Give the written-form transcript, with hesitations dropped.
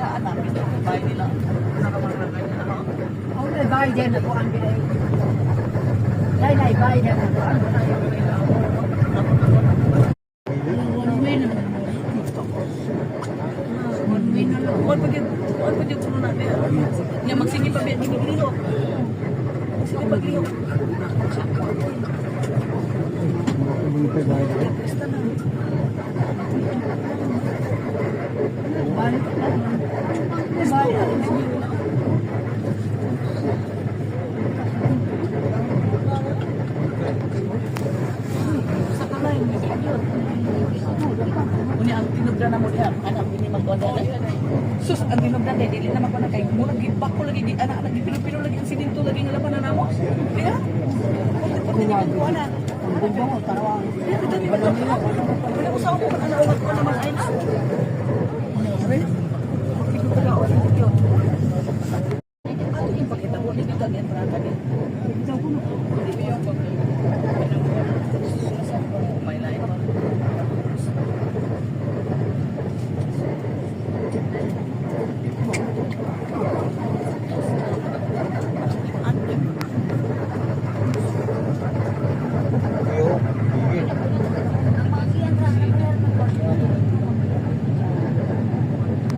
Diha anak ito bahay nila. Ako na bahay dyan ako ang bilay. Dahil na bahay dyan ako ang One way na. One way na lang. Kuan pa gyud kuno na diha. Nya magsige pa biya dili lihok. Magsige pa lihok. Basta na. Balik na. Balik na. Sa kanay ni yun. Unya ang tinubdan na mo diha, anak ini magkuan na. Sus, ang tinubdan kay dili na magkuan kay murag gibako lagi gi anak anak gipilo-pilo lagi ang sininto lagi nga laban na namo. Diha. Pwede kuan na. Ang bubong, tarawa. Diha bitaw ni. Wala ko sa ako anak ko naman ay na.